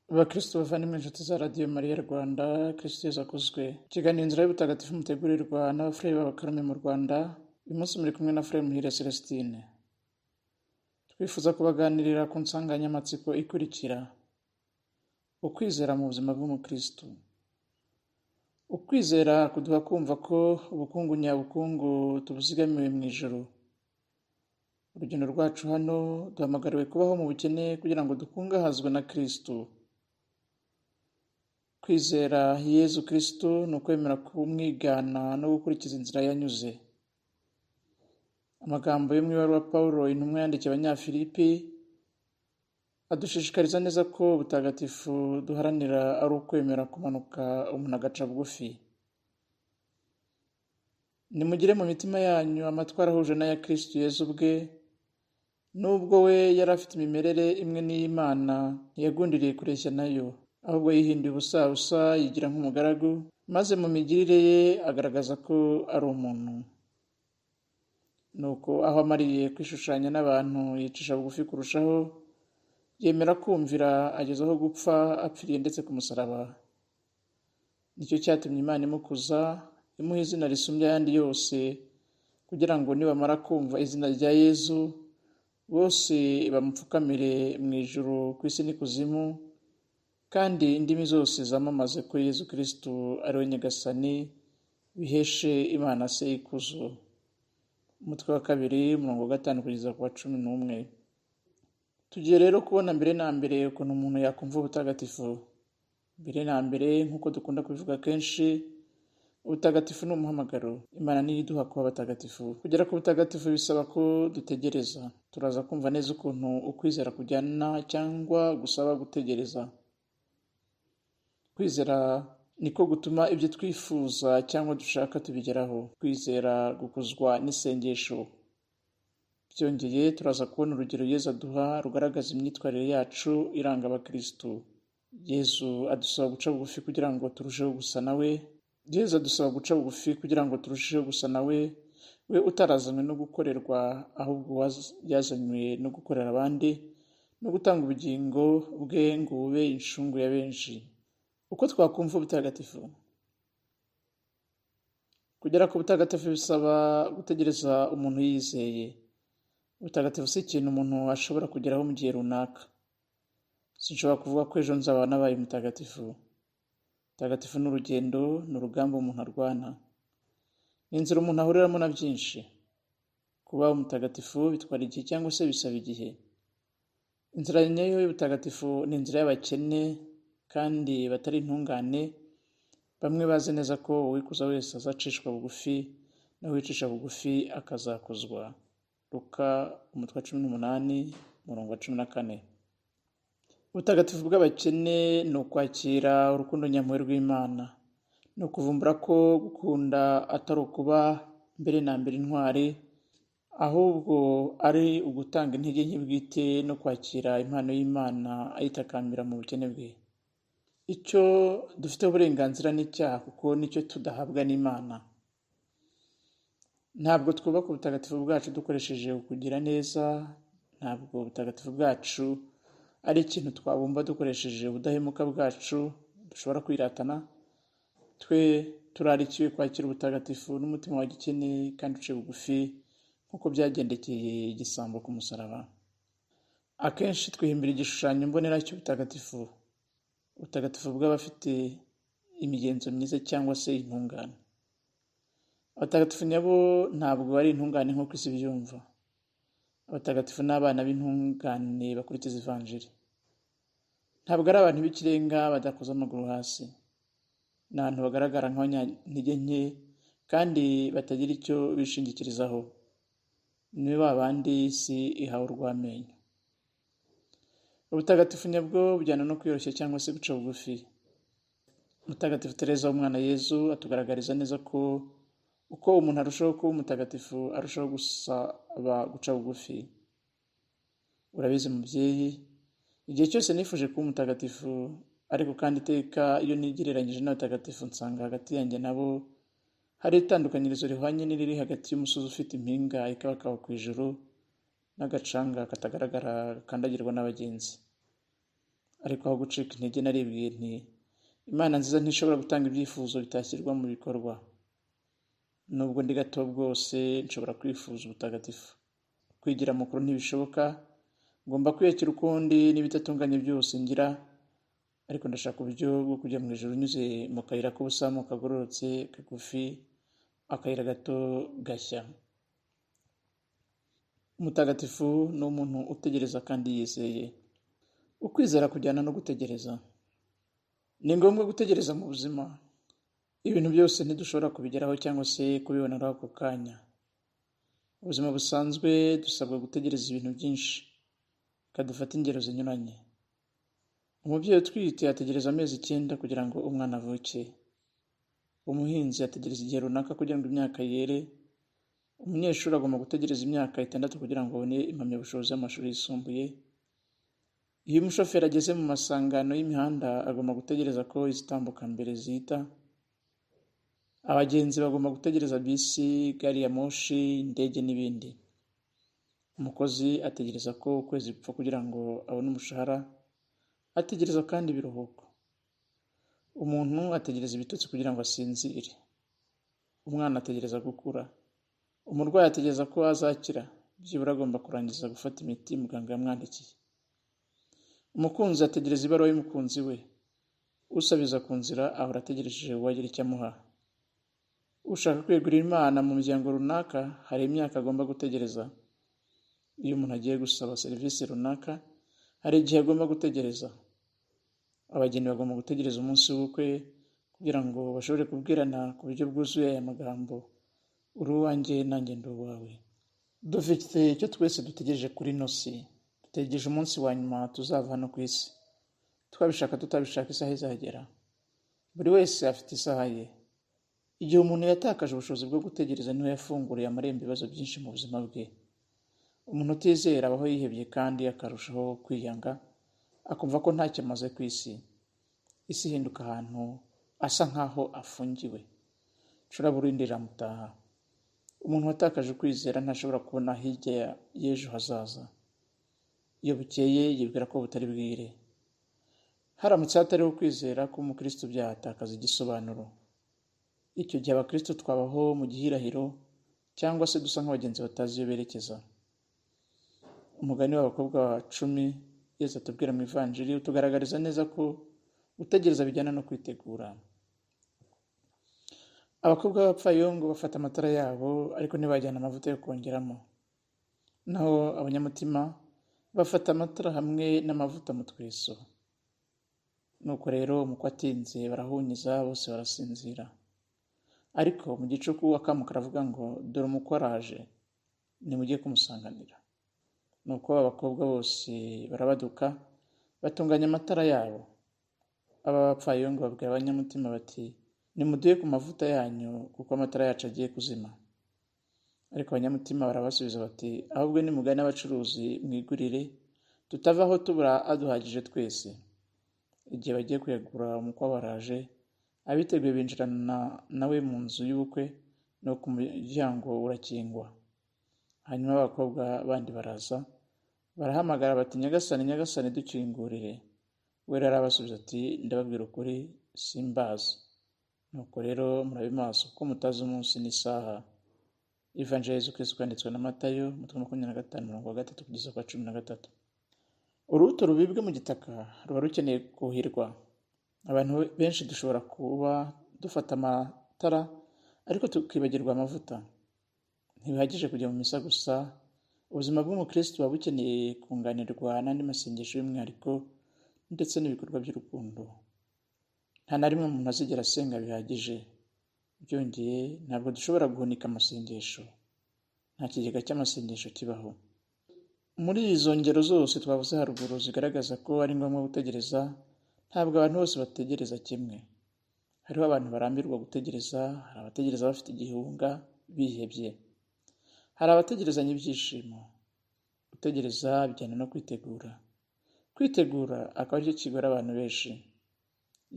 Bakristu bavandimwe, inshuti za Radiyo Mariya Rwanda, Kristu Yezu akuzwe. Ikiganiro Inzira y'Ubutagatifu mutegurirwa n'abafurere b'Abakarame mu Rwanda. Uyu munsi muri kumwe na Furere Muhire Celestine. Twifuza kubaganirira ku nsanganyamatsiko ikurikira: ukwizera mu buzima bw'umukristu. Ukwizera kuduha kumva ko ubukungu nyabukungu tubuzigamiwe mu ijuru. Urugendo rwacu hano, duhamagariwe kubaho mu bukene kugira ngo dukungahazwe na Kristu. Kwizera Yezu Kristu ni ukwemera kumwigana no gukurikiza inzira yanyuze. Amagambo yo mu ibaruwa Pawulo intumwa yandikiye Abanyafilipi adushishikariza neza ko ubutagatifu duharanira ari ukwemera kumanuka umuntu agaca bugufi. Nimugire mu mitima yanyu amatwara ahuje n'aya Kristu Yezu ubwe, nubwo we yari afite imimerere imwe n'iy'Imana, ntiyagundiriye kureshya nayo, ahubwo yihinduye ubusabusa, yigira nk'umugaragu, maze mu migirire ye agaragaza ko ari umuntu. Nuko aho amariye kwishushanya n'abantu, yicisha bugufi kurushaho, yemera kumvira ageza aho gupfa, apfiriye ndetse ku musaraba. Nicyo cyatumye Imana imukuza, imuha izina risumbye ayandi yose, kugira ngo nibamara kumva izina rya Yezu, bose bamupfukamire mu ijuru, ku isi n'ikuzimu, kandi indimi zose zamamaze ko Yezu Kristu ari we Nyagasani, biheshe Imana Se ikuzo. Umutwe wa 2, umurongo wa 5 kugeza ku wa 11. Tugiye rero kubona mbere na mbere ukuntu umuntu yakumva ubutagatifu. Mbere na mbere, nk'uko dukunda kubivuga kenshi, ubutagatifu ni umuhamagaro. Imana niyo iduha kuba abatagatifu. Kugera ku butagatifu bisaba ko dutegereza. Turaza kumva neza ukuntu ukwizera kujyana cyangwa gusaba gutegereza. Kwizera niko gutuma ibyo twifuza cyangwa dushaka tubigeraho. Kwizera gukuzwa n'isengesho. Byongeye, turaza kubona urugero Yezu aduha rugaragaza imyitwarire yacu iranga abakristu. Yezu adusaba guca bugufi kugira ngo turusheho gusa nawe. Yezu adusaba guca bugufi kugira ngo turusheho gusa nawe, we utarazanywe no gukorerwa, ahubwo yazanywe no gukorera abandi no gutanga ubugingo bwe ngo bube incungu ya benshi. Uko twakumva ubutagatifu. Kugera ku butagatifu bisaba gutegereza umuntu yizeye. Ubutagatifu si ikintu umuntu ashobora kugeraho mu gihe runaka. Sinshobora kuvuga ko ejo nzaba nabaye umutagatifu. Ubutagatifu ni urugendo, ni urugamba umuntu arwana. Ni inzira umuntu ahuriramo na byinshi. Kuba umutagatifu bitwara igihe cyangwa se bisaba igihe. Inzira nyayo y'ubutagatifu ni inzira y'abakene kandi batari intungane, bamwe bazi neza ko uwikuza wese azacishwa bugufi, n'uwicisha bugufi akazakuzwa. Luka umutwe wa 18, umurongo wa 14. Ubutagatifu bw'abakene ni ukwakira urukundo nyampuhwe rw'Imana, ni ukuvumbura ko gukunda atari ukuba mbere na mbere intwari, ahubwo ari ugutanga intege nke bwite no kwakira impano y'Imana ayitakambira mu bukene bwe. Icyo dufiteho uburenganzira ni icyaha, kuko nicyo tudahabwa n'Imana. Ntabwo twubaka ubutagatifu bwacu dukoresheje ukugira neza, ntabwo ubutagatifu bwacu ari ikintu twabumba dukoresheje ubudahemuka bwacu dushobora kwiratana. Twe turarikiwe kwakira ubutagatifu n'umutima wa gikene kandi uciye bugufi, nk'uko byagendekeye igisambo ku musaraba. Akenshi twihimbira igishushanyo mbonera cy'ubutagatifu, ubutagatifu bw'abafite imigenzo myiza cyangwa se intungane. Abatagatifu nyabo ntabwo ari intungane nk'uko isi ibyumva. Abatagatifu ni abana b'intungane bakurikiza ivanjiri. Ntabwo ari abantu b'ikirenga badakoza amaguru hasi. Ni abantu bagaragara nk'abanyantege nke kandi batagira icyo bishingikirizaho. Ni ba bandi isi ihawe urw'amenyo. Ubutagatifu nyabwo bujyana no kwiyoroshya cyangwa se guca bugufi. Mutagatifu Tereza w'Umwana Yezu atugaragariza neza ko uko umuntu arushaho kuba umutagatifu, arushaho gusaba guca bugufi. Urabizi mubyeyi, igihe cyose nifuje kuba umutagatifu, ariko kandi iteka iyo nigereranyije n'abatagatifu nsanga hagati yanjye nabo hari itandukanyirizo rihwanye n'iriri hagati y'umusozi ufite impinga ikabakaba ku ijuru n'agacanga katagaragara gakandagirwa n'abagenzi. Ariko aho gucika intege naribwiye nti Imana nziza ntishobora gutanga ibyifuzo bitashyirwa mu bikorwa. Nubwo ndi gato bwose nshobora kwifuza ubutagatifu. Kwigira mukuru ntibishoboka, ngomba kwiyakira ukundi n'ibitatunganye byose ngira, ariko ndashaka uburyo bwo kujya mu ijuru unyuze mu kayira k'ubusamu kagororotse kagufi, akayira gato gashya. Umutagatifu ni umuntu utegereza kandi yizeye. Ukwizera kujyana no gutegereza. Ni ngombwa gutegereza mu buzima. Ibintu byose ntidushobora kubigeraho cyangwa se kubibonera ako kanya. Ubuzima busanzwe dusabwa gutegereza ibintu byinshi. Reka dufate ingero zinyuranye. Umubyeyi utwite ategereza amezi 9 kugira ngo umwana avuke. Umuhinzi ategereza igihe runaka kugira ngo imyaka yere. Umunyeshuri agomba gutegereza imyaka 6 kugira ngo abone impamyabushobozi y'amashuri yisumbuye. Iyo umushoferi ageze mu masangano y'imihanda agomba gutegereza ko izitambuka mbere zihita. Abagenzi bagomba gutegereza bisi, gari ya moshi, indege n'ibindi. Umukozi ategereza ko ukwezi gupfa kugira ngo abone umushahara, ategereza kandi ibiruhuko. Umuntu ategereza ibitotsi kugira ngo asinzire. Umwana ategereza gukura. Umurwayi ategereza ko azakira, byibura agomba kurangiza gufata imiti muganga yamwandikiye. Umukunzi ategereza ibaruwa y'umukunzi we. Usabiza ku nzira ahora ategereje uwagira icyo amuha. Ushaka kwegurira Imana mu muryango runaka hari imyaka agomba gutegereza. Iyo umuntu agiye gusaba serivisi runaka hari igihe agomba gutegereza. Abageni bagomba gutegereza umunsi w'ubukwe kugira ngo bashobore kubwirana ku buryo bwuzuye aya magambo: uri uwanjye nanjye ndi uwawe. Dufite icyo twese dutegereje kuri ino si. Dutegereje umunsi wa nyuma tuzava hano ku isi. Twabishaka tutabishaka isaha izagera. Buri wese afite isaha ye. Igihe umuntu yatakaje ubushobozi bwo gutegereza niho yafunguriye amarembo ibibazo byinshi mu buzima bwe. Umuntu utizera abaho yihebye kandi akarushaho kwiyanga, akumva ko ntacyo amaze ku isi. Isi ihinduka ahantu asa nkaho afungiwe. Icuraburindi riramutaha. Umuntu watakaje ukwizera ntashobora kubona hirya y'ejo hazaza. Iyo bukeye yibwira ko butari bwire. Haramutse hatariho ukwizera k'umukristo byatakaza igisobanuro. Icyo gihe abakristo twabaho mu gihirahiro cyangwa se dusa nk'abagenzi batazi iyo berekeza. Umugani w'abakobwa 10 Yesu atubwira mu Ivanjiri utugaragariza neza ko gutegereza bijyana no kwitegura. Abakobwa b'abapfayongo bafata amatara yabo ariko ntibajyana amavuta yo kongeramo. Naho abanyamutima bafata amatara hamwe n'amavuta mu tweso. Nuko rero umukwe atinze barahunyiza bose barasinzira. Ariko mu gicuku akamu karavuga ngo dore umukwe araje, nimujye kumusanganira. Nuko abakobwa bose barabaduka batunganya amatara yabo. Aba bapfayongo babwira abanyamutima bati nimuduhe ku mavuta yanyu kuko amatara yacu agiye kuzima. Ariko abanyamutima barabasubiza bati ahubwo nimugane abacuruzi mwigurire, tutavaho tubura aduhagije twese. Igihe bagiye kuyagura umukwe baraje, abiteguye binjirana nawe mu nzu y'ubukwe, nuko umuryango urakingwa. Hanyuma abakobwa bandi baraza barahamagara bati nyagasani nyagasani dukingurire. We rero arabasubiza ati ndababwira ukuri simbazi. Nuko rero murabe maso kuko mutazi umunsi n'isaha. Ivanjiri ya Yezu Kristo yanditswe na Matayo umutwe 25 umurongo wa 3 kugeza kwa 13. Urubuto rubibwe mu gitaka ruba rukeneye kuhirwa. Abantu benshi dushobora kuba dufata amatara ariko tukibagirwa amavuta. Ntibihagije kujya mu misa gusa, ubuzima bw'umukristo buba bukeneye kunganirwa n'andi masengesho y'umwihariko ndetse n'ibikorwa by'urukundo. Nta na rimwe umuntu azigera asenga bihagije. Byongeye ntabwo dushobora guhunika amasengesho. Nta kigega cy'amasengesho kibaho. Muri izo ngero zose twavuze haruguru zigaragaza ko ari ngombwa gutegereza, ntabwo abantu bose bategereza kimwe. Hariho abantu barambirwa gutegereza, hari abategereza bafite igihunga bihebye. Hari abategerezanya ibyishimo. Gutegereza bijyana no kwitegura. Kwitegura akaba aricyo kigora abantu benshi.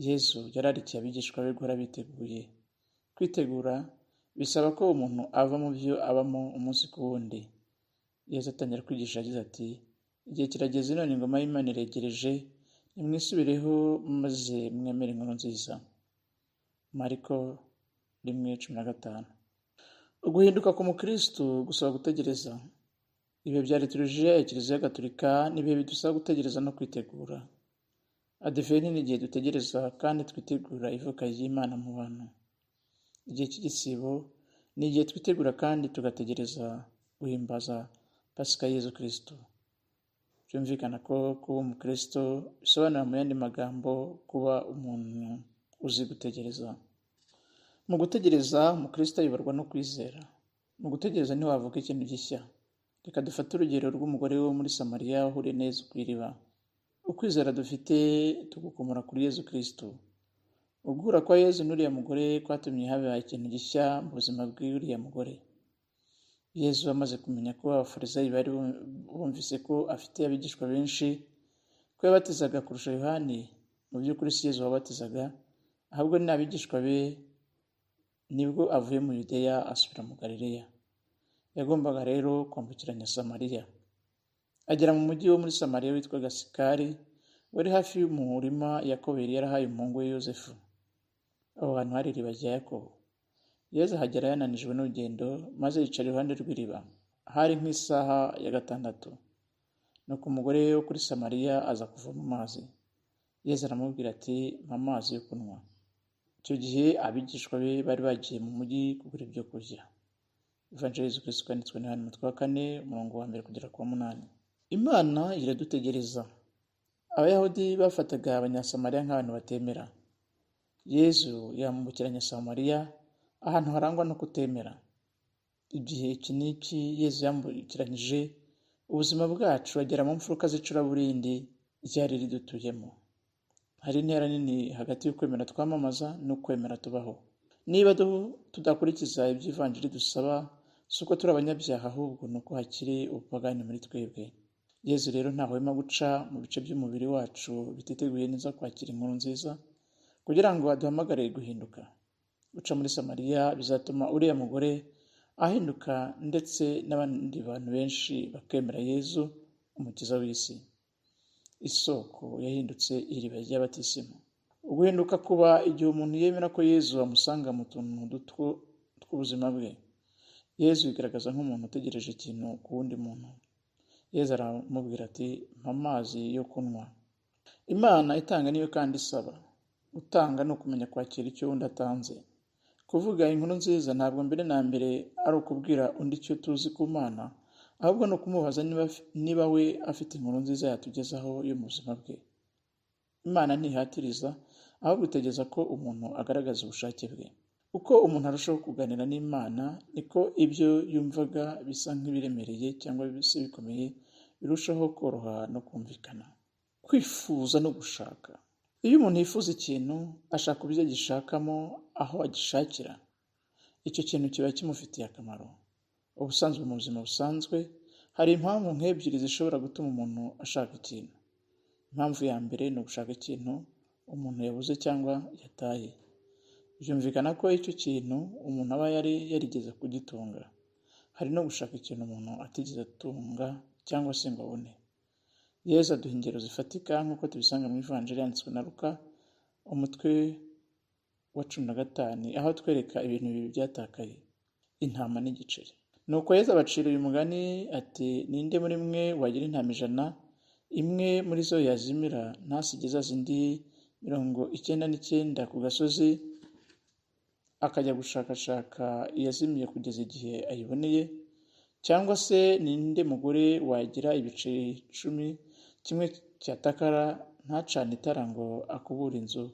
Yesu yararikiye abigishwa be guhora biteguye. Kwitegura bisaba ko umuntu ava mu byo abamo umunsi ku wundi. Yesu atangira kwigisha agize ati igihe kirageze none ingoma y'Imana iregereje, Nimwisubireho maze mwemere inkuru nziza. Mariko 1:15. Uguhinduka ku mukristo gusaba gutegereza. Ibihe bya liturujia ya Kiliziya Gatolika ni ibihe bidusaba gutegereza no kwitegura. Adiventi ni igihe dutegereza kandi twitegura ivuka ry'Imana mu bantu. Igihe cy'igisibo ni igihe twitegura kandi tugategereza guhimbaza Pasika ya Yezu Kristo. Byumvikana ko kuba umukristo bisobanura mu yandi magambo kuba umuntu uzi gutegereza. Mu gutegereza, umukristo ayoborwa no kwizera. Mu gutegereza ntiwavuga ikintu gishya. Reka dufate urugero rw'umugore wo muri Samariya wahuriye na Yezu ku iriba. Ukwizera dufite tugukomora kuri Yezu Kristo. Uguhura kwa Yezu n'uriya mugore kwatumye haba ikintu gishya mu buzima bw'uriya mugore. Yezu amaze kumenya ko Abafarisayo bari bumvise ko afite abigishwa benshi, ko yabatizaga kurusha Yohani, mu by'ukuri si Yezu wabatizaga, ahubwo ni abigishwa be, nibwo avuye mu Yudeya asubira mu Galileya. Yagombaga rero kwambukiranya Samariya. Agera mu mujyi wo muri Samariya witwaga Sikari, wari hafi y'umurima Yakobo yari yarahaye umuhungu we Yozefu. Aho hantu hari iriba rya Yakobo. Yezu ahagera yananijwe n'urugendo, maze yicara iruhande rw'iriba. Hari nk'isaha ya 6. Nuko umugore wo kuri Samariya aza kuvoma amazi. Yezu aramubwira ati: "Mpa amazi yo kunywa." Icyo gihe abigishwa be bari bagiye mu mujyi kugura ibyo kurya. Ivanjiri ya Yezu Kristo yanditswe na Yohani umutwe wa 4, umurongo wa 1 kugera ku wa 8. Imana iradutegereza. Abayahudi bafataga Abanyasamariya nk'abantu batemera. Yezu yambukiranya Samariya, ahantu harangwa no kutemera. Igihe iki n'iki Yezu yambukiranyije ubuzima bwacu agera mu mfuruka z'icuraburindi ryari ridutuyemo. Hari intera nini hagati y'ukwemera twamamaza n'ukwemera tubaho. Niba tudakurikiza ibyo Ivanjiri dusaba, si uko turi abanyabyaha, ahubwo ni uko hakiri ubupagani muri twebwe. Yezu rero ntahwema guca mu bice by'umubiri wacu bititeguye neza kwakira inkuru nziza, kugira ngo aduhamagare guhinduka. Guca muri Samariya bizatuma uriya mugore ahinduka, ndetse n'abandi bantu benshi bakemera Yezu, umukiza w'isi. Isoko yahindutse iriba ry'abatisimu. Uguhinduka kuba igihe umuntu yemera ko Yezu amusanga mu tuntu duto tw'ubuzima bwe. Yezu yigaragaza nk'umuntu utegereje ikintu ku wundi muntu. Yezu aramubwira ati: "Mpa amazi yo kunywa." Imana itanga niyo kandi isaba. Gutanga ni ukumenya kwakira icyo undi atanze. Kuvuga inkuru nziza ntabwo mbere na mbere ari ukubwira undi icyo tuzi ku Mana, ahubwo ni ukumubaza niba we afite inkuru nziza yatugezaho yo mu buzima bwe. Imana ntihatiriza, ahubwo itegeza ko umuntu agaragaza ubushake bwe. Uko umuntu arushaho kuganira n'Imana, niko ibyo yumvaga bisa nk'ibiremereye cyangwa se bikomeye birushaho koroha no kumvikana. Kwifuza no gushaka. Iyo umuntu yifuza ikintu, ashaka uburyo agishakamo, aho agishakira. Icyo kintu kiba kimufitiye akamaro. Ubusanzwe mu buzima busanzwe, hari impamvu nk'ebyiri zishobora gutuma umuntu ashaka ikintu. Impamvu ya mbere ni ugushaka ikintu umuntu yabuze cyangwa yataye. Byumvikana ko icyo kintu umuntu aba yari yarigeze kugitunga. Hari no gushaka ikintu umuntu atigeze atunga cyangwa se ngo abone. Yezu aduha ingero zifatika nk'uko tubisanga mu Ivanjiri yanditswe na Luka, umutwe wa 15, aho atwereka ibintu bibiri byatakaye, intama n'igiceri. Nuko Yezu abacira uyu mugani ati: "Ninde muri mwe wagira intama 100, imwe muri zo yazimira, ntasige za zindi 99 ku gasozi, akajya gushakashaka iyazimiye kugeza igihe ayiboneye? Cyangwa se ninde mugore wagira ibiceri 10, kimwe cyatakara, ntacane itara ngo akubure inzu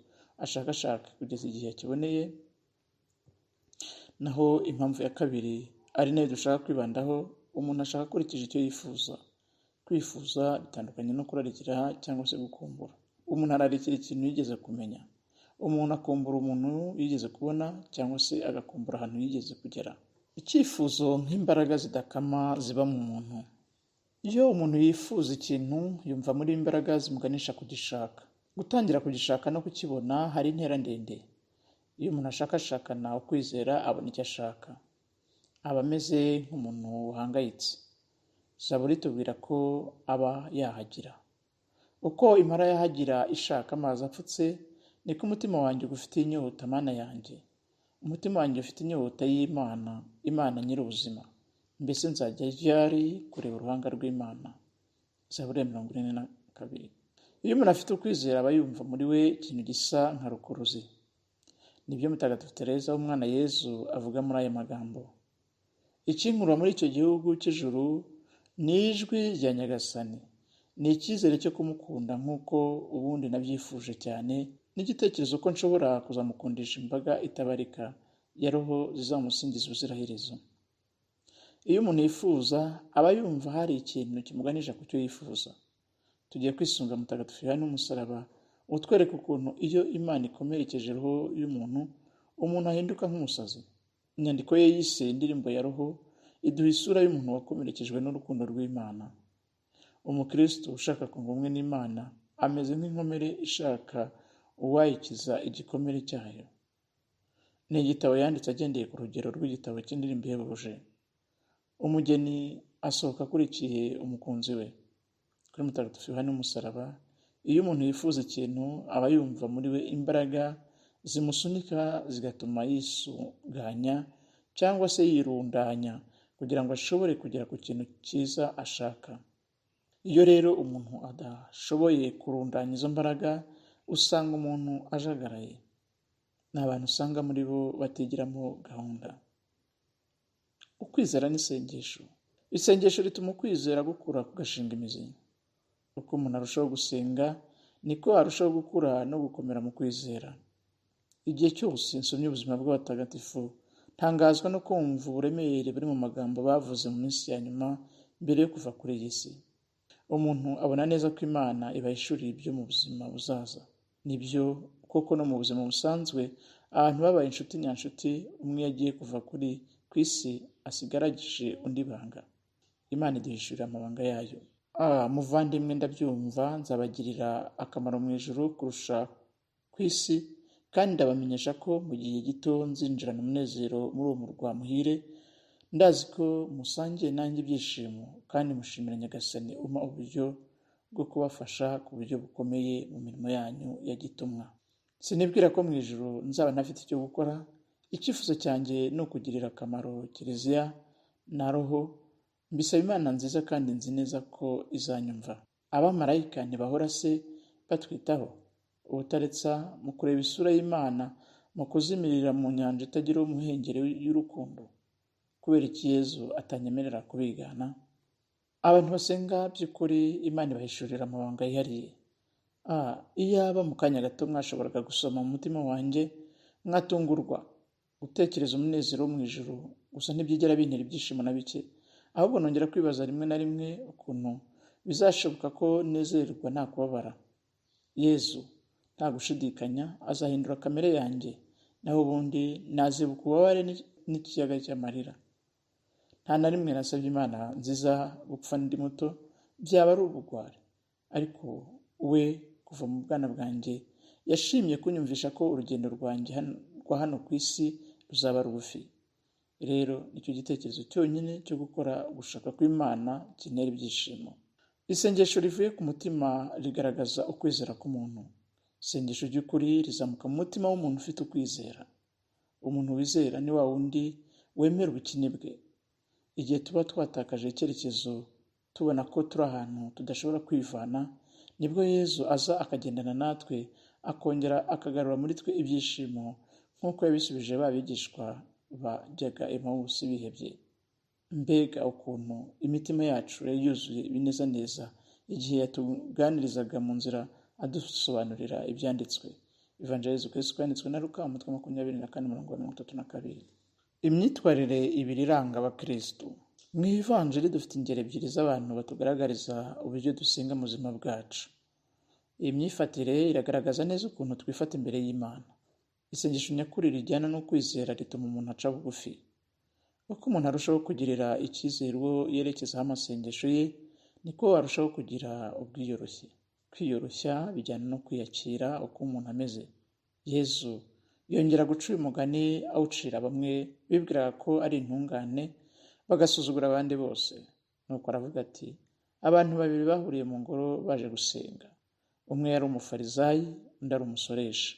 ashakashake kugeza igihe akiboneye?" Naho impamvu ya kabiri, ari nayo dushaka kwibandaho, umuntu ashaka akurikije icyo yifuza. Kwifuza bitandukanye no kurarikira cyangwa se gukumbura. Umuntu ararikira ikintu yigeze kumenya. Umuntu akumbura umuntu yigeze kubona, cyangwa se agakumbura ahantu yigeze kugera. Icyifuzo nk'imbaraga zidakama ziba mu muntu. Iyo umuntu yifuza ikintu, yumva muri imbaraga zimuganisha kugishaka. Gutangira kugishaka no kukibona hari intera ndende. Iyo umuntu ashakashakana ukwizera, abona icyo ashaka. Aba ameze nk'umuntu wahangayitse. Zaburi itubwira ko aba yahagira. Uko impara yahagira ishaka amazi apfutse, niko umutima wanjye ugufitiye inyota, Mana yanjye. Umutima wanjye ufite inyota y'Imana, Imana nyir'ubuzima. Mbese nzajya ryari kureba uruhanga rw'Imana? Zaburi ya 42. Iyo umuntu afite ukwizera, aba yumva muri we ikintu gisa nka rukuruzi. Nibyo Mutagatifu Tereza w'Umwana Yezu avuga muri aya magambo: "Ikinkurura muri icyo gihugu cy'ijuru ni ijwi rya Nyagasani, ni icyizere cyo kumukunda nk'uko ubundi nabyifuje cyane, n'igitekerezo ko nshobora kuzamukundisha imbaga itabarika ya roho zizamusingiza ubuziraherezo." Iyo umuntu yifuza, aba yumva hari ikintu kimuganisha ku cyo yifuza. Tugiye kwisunga Mutagatifu Yohani w'Umusaraba, utwereka ukuntu iyo Imana ikomerekeje roho y'umuntu, umuntu ahinduka nk'umusazi. Inyandiko ye yise Indirimbo ya Roho iduha isura y'umuntu wakomerekejwe n'urukundo rw'Imana. Umukristo ushaka kunga ubumwe n'Imana ameze nk'inkomere ishaka uwayikiza igikomere cyayo. Ni igitabo yanditse agendeye ku rugero rw'igitabo cy'Indirimbo Ihebuje. Umugeni asohoka akurikiye umukunzi we. Kuri Mutagatifu Yohani w'Umusaraba, iyo umuntu yifuza ikintu, aba yumva muri we imbaraga zimusunika, zigatuma yisuganya cyangwa se yirundanya kugira ngo ashobore kugera ku kintu cyiza ashaka. Iyo rero umuntu adashoboye kurundanya izo mbaraga, usanga umuntu ajagaraye. Ni abantu usanga muri bo batigiramo gahunda. Ukwizera n'isengesho. Isengesho rituma ukwizera gukura kugashinga imizi. Uko umuntu arushaho gusenga, niko arushaho gukura no gukomera mu kwizera. Igihe cyose nsomye ubuzima bw'abatagatifu, ntangazwa no kumva uburemere buri mu magambo bavuze mu minsi ya nyuma mbere yo kuva kuri iyi si. Umuntu abona neza ko Imana ibahishuriye ibyo mu buzima buzaza. Nibyo koko, no mu buzima busanzwe abantu babaye inshuti nyanshuti, umwe yagiye kuva kuri ku isi asigaragije undi banga. Imana iduhishurira amabanga yayo. Ah, muvandimwe, ndabyumva nzabagirira akamaro mu ijuru kurusha ku isi, kandi ndabamenyesha ko mu gihe gito nzinjirana umunezero muri uwo murwa muhire. Ndazi ko musangiye nanjye ibyishimo, kandi mushimira Nyagasani umpa uburyo bwo kubafasha ku buryo bukomeye mu mirimo yanyu ya gitumwa. Sinibwira ko mu ijuru nzaba ntafite icyo gukora. Icyifuzo cyanjye ni ukugirira akamaro Kiliziya na roho. Mbisaba Imana nziza, kandi nzi neza ko izanyumva. Abamarayika ntibahora se batwitaho ubutaretsa mu kureba isura y'Imana, mu kuzimirira mu nyanja itagira umuhengeri y'urukundo? Kubera iki Yezu atanyemerera kubigana? Abantu basenga by'ukuri, Imana ibahishurira amabanga yihariye. Ah, iyaba mu kanya gato mwashoboraga gusoma mu mutima wanjye, mwatungurwa. Gutekereza umunezero wo mu ijuru gusa ntibyigera bintera ibyishimo na bike, ahubwo nongera kwibaza rimwe na rimwe ukuntu bizashoboka ko nezerwa nta kubabara. Yezu nta gushidikanya azahindura kamere yanjye, naho ubundi nazibuka ububabare n'ikiyaga cy'amarira. Nta na rimwe nasabye Imana nziza gupfa ndi muto, byaba ari ubugwari. Ariko we kuva mu bwana bwanjye yashimye kunyumvisha ko urugendo rwanjye rwa hano ku isi ruzaba rugufi. Rero nicyo gitekerezo cyonyine cyo gukora ugushaka kw'Imana kintera ibyishimo. Isengesho rivuye ku mutima rigaragaza ukwizera k'umuntu. Isengesho ry'ukuri rizamuka mu mutima w'umuntu ufite ukwizera. Umuntu wizera ni wa wundi wemera ubukene bwe. Igihe tuba twatakaje icyerekezo, tubona ko turi ahantu tudashobora kwivana, nibwo Yezu aza akagendana natwe, akongera akagarura muri twe ibyishimo, nk'uko yabisubije ba bigishwa bajyaga Emawusi bihebye. Mbega ukuntu imitima yacu yari yuzuye ibinezaneza igihe yatuganirizaga mu nzira, adusobanurira Ibyanditswe! Ivanjiri ya Yezu Kristu yanditswe na Luka, umutwe 24, umurongo wa 32. Imyitwarire ibiri iranga abakristu. Mu Ivanjiri dufite ingero ebyiri z'abantu batugaragariza uburyo dusenga mu buzima bwacu. Iyi myifatire iragaragaza neza ukuntu twifata imbere y'Imana. Isengesho nyakuri rijyana no kwizera rituma umuntu aca bugufi. Uko umuntu arushaho kugirira icyizere uwo yerekezaho amasengesho ye, niko arushaho kugira ubwiyoroshye. Kwiyoroshya bijyana no kwiyakira uko umuntu ameze. Yezu yongera guca uyu mugani, awucira bamwe bibwiraga ko ari intungane, bagasuzugura abandi bose. Nuko aravuga ati: "Abantu babiri bahuriye mu ngoro baje gusenga. Umwe yari umufarizayi, undi ari umusoresha.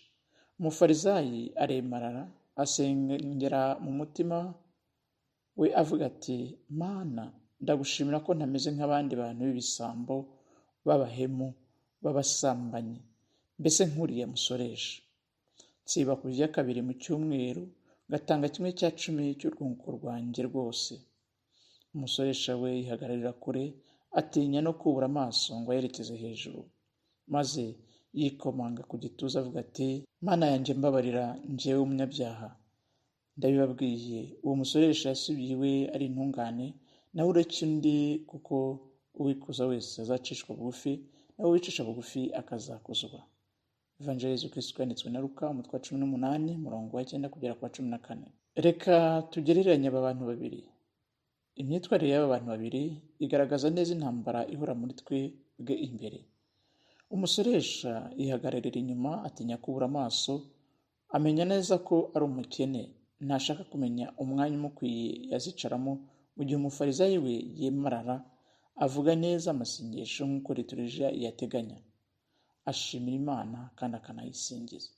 Umufarizayi aremarara, asengera mu mutima we avuga ati: Mana, ndagushimira ko ntameze nk'abandi bantu b'ibisambo, b'abahemu, b'abasambanyi, mbese nk'uriya musoresha. Nsiba kurya kabiri mu cyumweru, ngatanga 1/10 cy'urwunguko rwanjye rwose. Umusoresha we yihagararira kure, atinya no kubura amaso ngo ayerekeze hejuru, maze yikomanga ku gituza avuga ati: Mana yanjye, mbabarira njyewe umunyabyaha. Ndabibabwiye, uwo musoresha yasubiye iwe ari intungane, nawe uretse undi, kuko uwikuza wese azacishwa bugufi, nawe uwicisha bugufi akazakuzwa. Ivanjiri ya Yezu Kristu yanditswe na Luka, umutwe wa 18, umurongo wa 9 kugera ku wa 14. Reka tugereranye aba bantu babiri. Imyitwarire y'aba bantu babiri igaragaza neza intambara ihora muri twe bwe imbere. Umusoresha yihagararira inyuma, atinya kubura amaso, amenya neza ko ari umukene, ntashaka kumenya umwanya umukwiye yazicaramo, mu gihe umufarizayi we yemarara, avuga neza amasengesho nk'uko liturujia iyateganya, ashimira Imana kandi akanayisingiza.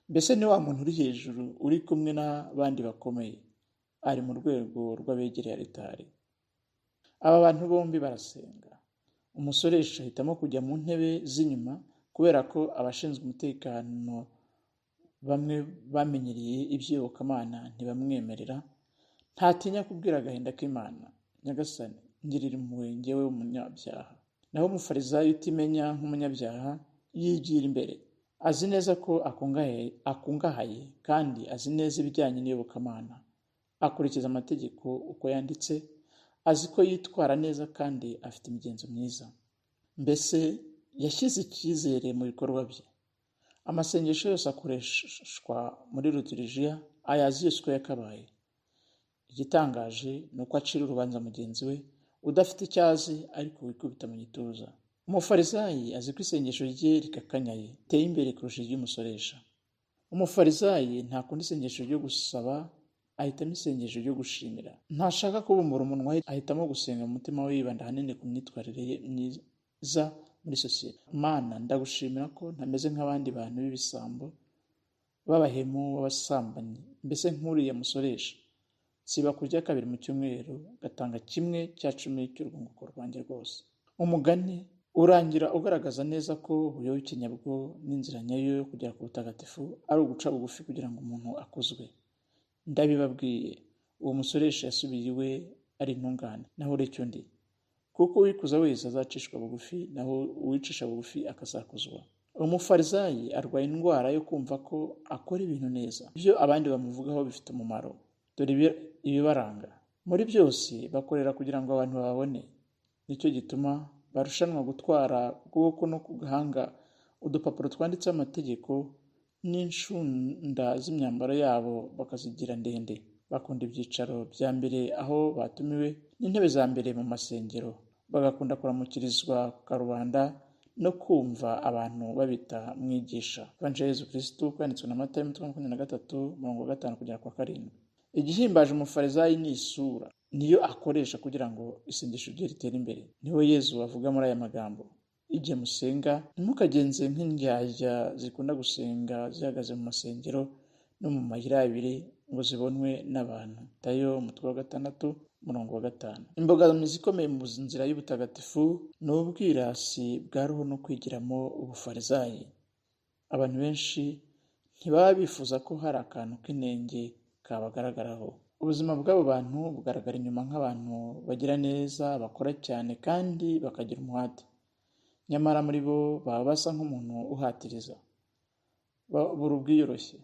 Mbese ni wa muntu uri hejuru, uri kumwe n'abandi bakomeye, ari mu rwego rw'abegereye alitari. Aba bantu bombi barasenga. Umusoresha ahitamo kujya mu ntebe z'inyuma kubera ko abashinzwe umutekano bamwe bamenyereye iby'iyobokamana ntibamwemerera. Ntatinya kubwira agahinda k'Imana: Nyagasani, ngirira impuhwe njyewe w'umunyabyaha. Naho umufarizayi utimenya nk'umunyabyaha yigira imbere, azi neza ko akungahaye kandi azi neza ibijyanye n'iyobokamana, akurikiza amategeko uko yanditse, azi ko yitwara neza kandi afite imigenzo myiza. Mbese yashyize icyizere mu bikorwa bye. Amasengesho yose akoreshwa muri liturujia ayazi yose uko yakabaye. Igitangaje ni uko acira urubanza mugenzi we udafite icyo azi ariko wikubita mu gituza. Umufarizayi azi ko isengesho rye rikakanyaye, riteye imbere kurusha iry'umusoresha. Umufarizayi ntakunda isengesho ryo gusaba, ahitamo isengesho ryo gushimira. Ntashaka kubumbura umunwa, ahitamo gusenga mu mutima we, yibanda ahanini ku myitwarire ye myiza muri sosiyete. Mana, ndagushimira ko ntameze nk'abandi bantu b'ibisambo, b'abahemu, b'abasambanyi, mbese nk'uriya musoresha. Nsiba kurya kabiri mu cyumweru, gatanga 1/10 cy'urwunguko rwanjye rwose. Umugani urangira ugaragaza neza ko ubuyoboke nyabwo n'inzira nyayo yo kugera ku butagatifu ari uguca bugufi kugira ngo umuntu akuzwe. Ndabibabwiye, uwo musoresha yasubiye iwe ari intungane, naho uretse undi, kuko uwikuza wese azacishwa bugufi, naho uwicisha bugufi akazakuzwa. Umufarizayi arwaye indwara yo kumva ko akora ibintu neza, ibyo abandi bamuvugaho bifite umumaro. Dore ibibaranga muri byose: bakorera kugira ngo abantu bababone. Nicyo gituma barushanwa gutwara ku kuboko no ku gahanga udupapuro twanditseho amategeko, n'inshunda z'imyambaro yabo bakazigira ndende. Bakunda ibyicaro bya mbere aho batumiwe, n'intebe za mbere mu masengero, bagakunda kuramukirizwa ku karubanda no kumva abantu babita mwigisha. Ivanjiri ya Yezu Kristu yanditswe na Matayo, umutwe wa 23, umurongo wa 5 kugera ku wa 7. Igihimbaje umufarizayi ni isura, niyo akoresha kugira ngo isengesho rye ritere imbere. Niho Yezu avuga muri aya magambo: igihe musenga ntimukagenze nk'indyarya zikunda gusenga zihagaze mu masengero no mu mayira abiri ngo zibonwe n'abantu. Matayo, umutwe wa 6, umurongo wa 5. Imbogamizi ikomeye mu nzira y'ubutagatifu ni ubwirasi bwa roho no kwigiramo ubufarizayi. Abantu benshi ntibaba bifuza ko hari akantu k'inenge kabagaragaraho. Ubuzima bw'abo bantu bugaragara inyuma nk'abantu bagira neza, bakora cyane kandi bakagira umuhate. Nyamara muri bo baba basa nk'umuntu uhatiriza, babura ubwiyoroshye.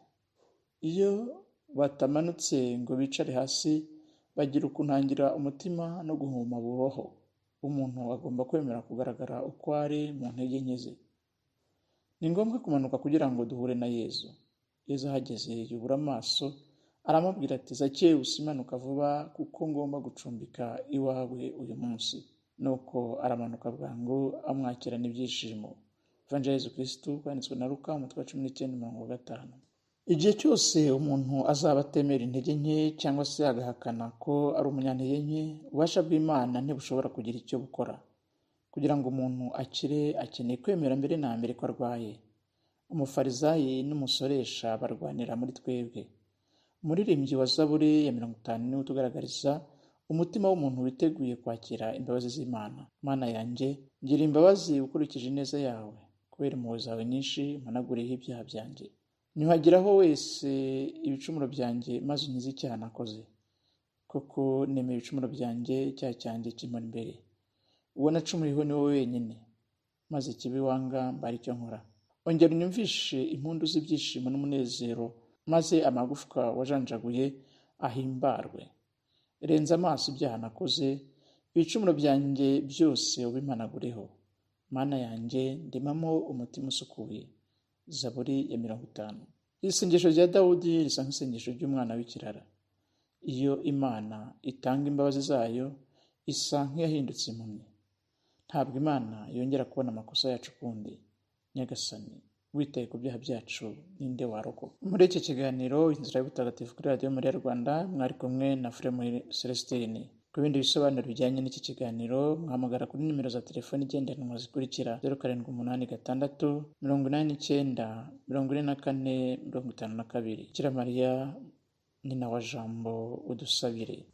Iyo batamanutse ngo bicare hasi, bagira ukunangira umutima no guhuma buroho. Umuntu agomba kwemera kugaragara uko ari mu ntege nke ze. Ni ngombwa kumanuka kugira ngo duhure na Yezu. Yezu ahageze yubura amaso, aramubwira ati: Zakewusi, manuka vuba, kuko ngomba gucumbika iwawe uyu munsi. Nuko aramanuka bwangu, amwakirana ibyishimo. Ivanjiri ya Yezu Kristu yanditswe na Luka, umutwe wa 19, umurongo wa 5. Igihe cyose umuntu azaba atemera intege nke cyangwa se agahakana ko ari umunyantege nke, ububasha bw'Imana ntibushobora kugira icyo bukora. Kugira ngo umuntu akire, akeneye kwemera mbere na mbere ko arwaye. Umufarizayi n'umusoresha barwanira muri twebwe. Umuririmbyi wa Zaburi ya 50 niwe utugaragariza umutima w'umuntu witeguye kwakira imbabazi z'Imana. Mana yanjye, ngira imbabazi ukurikije ineza yawe, kubera impuhwe zawe nyinshi mpanagureho ibyaha byanjye. Nyuhagiraho wese ibicumuro byanjye, maze unkize icyaha nakoze. Koko nemeye ibicumuro byanjye, icyaha cyanjye kimpora imbere. Uwo nacumuriyeho ni wowe wenyine, maze ikibi wanga mbare icyo nkora. Ongera unyumvishe impundu z'ibyishimo n'umunezero, maze amagufwa wajanjaguye ahimbarwe. Renza amaso ibyaha nakoze, ibicumuro byanjye byose ubimpanagureho. Mana yanjye, ndemamo umutima usukuye. Zaburi ya 50. Isengesho rya Dawudi risa nk'isengesho ry'umwana w'ikirara. Iyo Imana itanga imbabazi zayo, isa nk'iyahindutse impumyi. Ntabwo Imana yongera kubona amakosa yacu ukundi. Nyagasani, witaye ku byaha byacu, ninde warokoka? Muri iki kiganiro Inzira y'Ubutagatifu kuri Radiyo Mariya Rwanda, mwari kumwe na Frère Celestin. Ku bindi bisobanuro bijyanye n'iki kiganiro, mwahamagara kuri nimero za telefoni igendanwa zikurikira: 0786 89 44 52. Bikira Mariya nyina wa Jambo, udusabire.